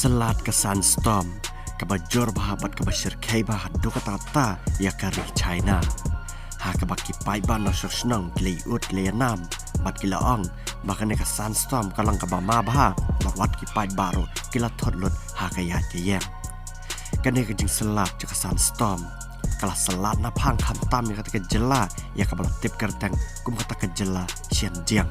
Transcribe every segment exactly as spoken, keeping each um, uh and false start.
Tlot ka sandstorm kaba jur bha bad kaba shyrkhei bha haduh katta katta ïa ka ri China, ha kaba ki paidbah nongshong shnong ki la ïaud, ki la ïanam bad ki la ong ba kane ka sandstorm ka long kaba ma bha, bad wat ki paidbah ruh ki la thut lut ha ka ïaid ka ïeng. Kane ka jingtlot jong ka sandstorm ka la tlot naphang khamtam ïa kata ka jylla ïa kaba la tip kyrteng kum kata ka jylla Xinjiang.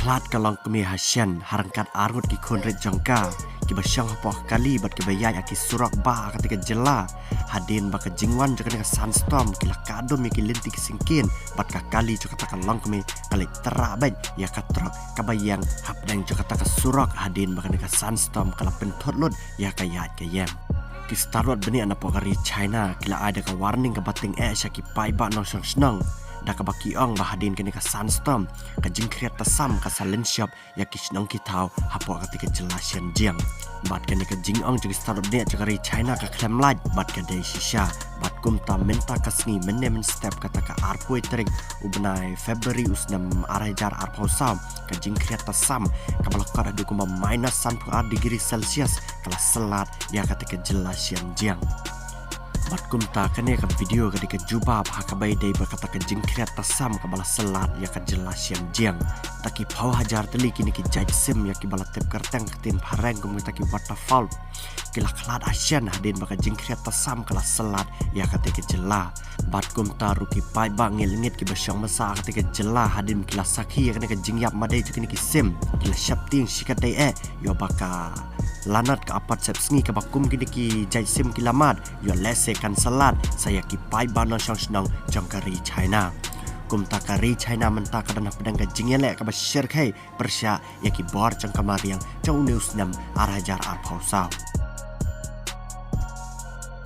Tlot ka longkmie ha shen ha ryngkat arngut ki khun rit jong ka, kiba shong hapoh ka kali bad kiba ïaid ha ki surok bah ha kata ka jylla. Hadien ba ka jingwan jong kane ka sandstorm ki la kah dum ïa ki lynti ki syngkien bad ka kali jong kata ka longkmie ka la trah beit ïa ka trok kaba ïeng hapdeng jong kata ka surok, hadien ba kane ka sandstorm ka la pynthut lut ïa ka ïaid ka ïeng. Ki stad wad bniah napoh ka ri China ki la ai da ka warning kaba tyngeh sha ki paidbah nongshong shnong, da kaba ki ong ba hadien kane ka sandstorm, ka jingkhriat tasam ka sa lynshop ïa ki shnong ki thaw hapoh kata ka jylla Xinjiang. Bad kane ka jingong jong ki stad wad bniah jong ka ri China ka khlem lait bad ka dei shisha. Bad kumta mynta ka sngi mynne mynstep, kata ka arphew tarik u bnai February u snem ar hajar arphew saw, ka jingkhriat tasam kaba la kot haduh kumba minus sanphew ar degree Celsius ka la tlot ïa kata ka jylla Xinjiang. Bad kumta kane ka video ka dei ka jubab ha kaba ïadei bad kata ka jingkhriat tasam kaba la tlot ïa ka jylla Xinjiang. Da ki phew hajar tylli kine ki jait sim ïa kiba la tip kyrteng ka ktien phareng kum kita ki waterfall, ki la tlot ha shen hadien ba ka jingkhriat tasam ka la tlot ïa kata ka jylla. Bad kumta ruh ki paidbah ngeit lyngngoh kiba shong basa ha kata ka jylla, hadien ki la sakhi ïa kane ka jingïap madei jong kine ki sim, ki la sheptieng shikatdei eh ïoh ba ka lanot ka apot sepsngi kaba kum kine ki jait sim ki la mad, ïoh lehse kan tlot sa ïa ki paidbah nongshong shnong jong ka ri China. Kumta ka ri China mynta ka don hapdeng ka jingïaleh kaba shyrkhei pyrshah ïa ki bor jong ka mariang jong une u snem ar hajar arphew saw.